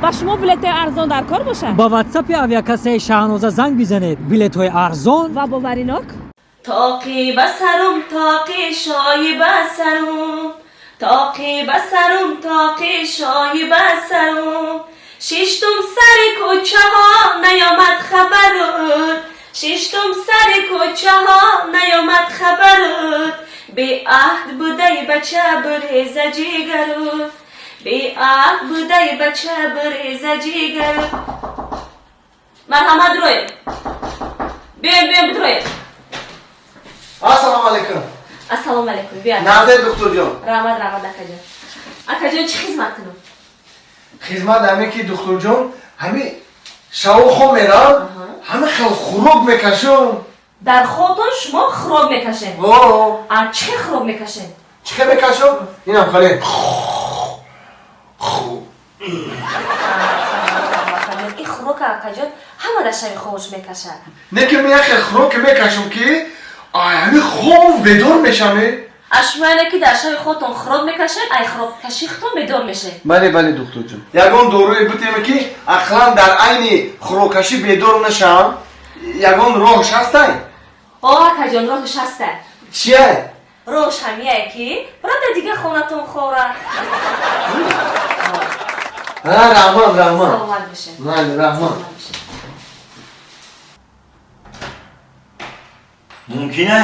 Ба шумо билетҳои арзон дар кор бошад? Ба ватсапи авиакассаи Шаҳноза занг бизанед. Билетҳои арзон ва боваринок. Тоқи ба сарум, тоқи шоҳи ба сарум, тоқи ба сарум, тоқи шоҳи ба сарум. Шиштум сари кӯчаҳо, наёмад хабарут. Шиштум сари кӯчаҳо, наёмад хабарут. Беаҳд будаи бача, буреза ҷигарут. Беаҳд будаи бача, буреза ҷигарут. Марҳамат, роем. Биёем, биёем, бидроем. Ассалому алайкум. Ассалому алайкум, биё. Назар, духтурҷон. Раҳмат, раҳмат, акаҷон. Акаҷон, чӣ хизмат кунам? Хизмат ҳаме ки, духтурҷон, ҳами шаву хоб мерам, ҳами хел хӯрок мекашам. Дар хобтон шумо хӯрок мекашед? О. А чӣ хел хӯрок мекашед? Чӣ хел мекашам? Инам хеле. Акаҷон, ин хӯрока, акаҷон, ҳама дар шаби хобш мекашад. Не ки ман як хел хӯрок мекашам ки ай ҳами хобу бедор мешам. А шумо яъне ки дар шаби хобтон хӯрок мекашед, ай хӯроккаши худтон бедор мешед? Бале, бале, духтурҷон. Ягон доруе битеме ки ақлан дар айни хӯроккашӣ бедор нашавам. Ягон роҳш ҳастай? О, акаҷон, роҳш ҳастай. Чия? Роҳш ҳамияе ки барада дига хонатон хора. А, раҳмат, раҳмат. Саломат бошед. Бале, раҳмат. Саломат бошед. Мумкине?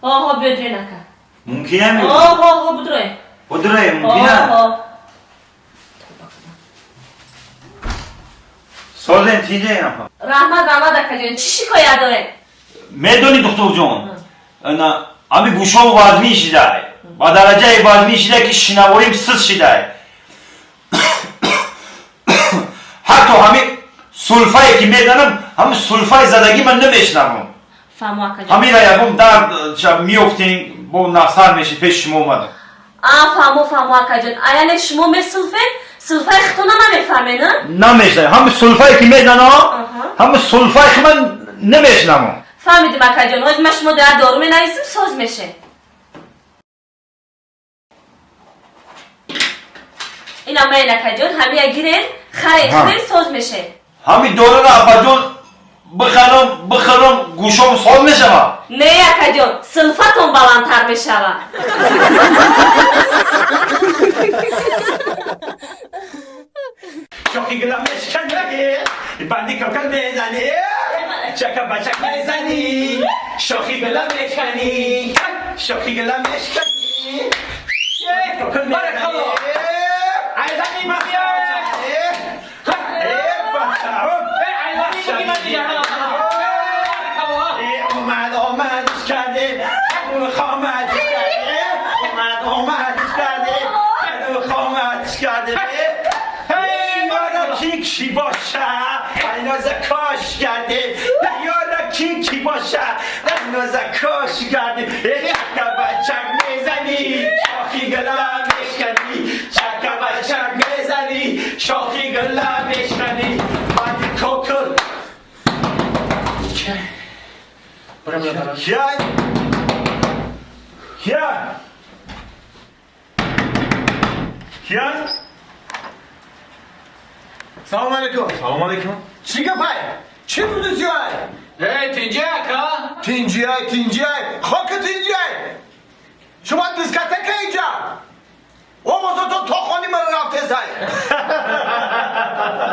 Оҳо, биёдрен, ака. Мумкине ми? Оҳо, оҳо, бидроем. Будре, мумкине? Оҳо. Созен тиҷе апа. Раҳмат, раҳмат, акаҷон, чӣ шикоят доред? Медони, духтурҷон, ана ами гӯшом вазмин шидай. Ба дараҷаи вазмин шидай ки шинавоим сиз шидай. Ҳатто ҳами сулфае ки мезанам, ҳами сулфаи задагӣ ман намешнавам. Фаҳмо, акаҷон. Ҳамира ягон дард миёфтем, бо нақсар меши, пеши шумо омадам. А, фаҳмо, фаҳмо, акаҷон. А, яъне шумо месулфед, сулфаи худтона намефаҳмед, а? Намешнавам. Ҳами сулфае ки мезанам, ҳами сулфаи ки ман намешнавам. Фаҳмидим, акаҷон. Ҳозир ман шумо дар дору менависим, соз мешед. Ина майн, акаҷон, ҳамия гирен, харед, хӯред, соз мешед. Ҳами доруро, апаҷон, бихарам, бихарам, гӯшом соз мешавад? Не, акаҷон, сулфатон баландтар мешавад. Шохи гулам мешканӣ, банди кокал мезанӣ, чака бачак мезанӣ, шохи гулам мешканӣ, шохи гулам мешканӣ, кокал мезанӣ. Айзани мафия! اومد آمدش کرده، خامدش کرده، اومد آمدش کرده، خامدش کرده. یارا کی کی باشه ناز کاش کرده، یارا کی کی باشه ناز کاش کرده. چکا بچک میزنی، شاخی گلم میشکنی، چکا بچک میزنی، شاخی گلم میشکنی، بندی کوکل. کیا کیا کیا؟ Салом алейкум. Салом алейкум. Чӣ гапай? Чӣ будусиай? Эй, тинҷи, ака? Тинҷиай, тинҷиай, хоки тинҷиай. Шумо дискотека инҷа? Овозотон то хони ман рафтесай.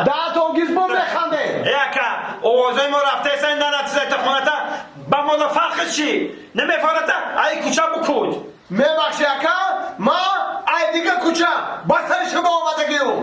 Даҳатон гизбо механде. Э, ака, овозои мо рафтесай, нарафтесай та хоната ба мола фарқи чӣ? Намефарата, ай кӯча букуд. Мебахши, ака, ман ай дига кӯча ба сари шумо омадагиюм.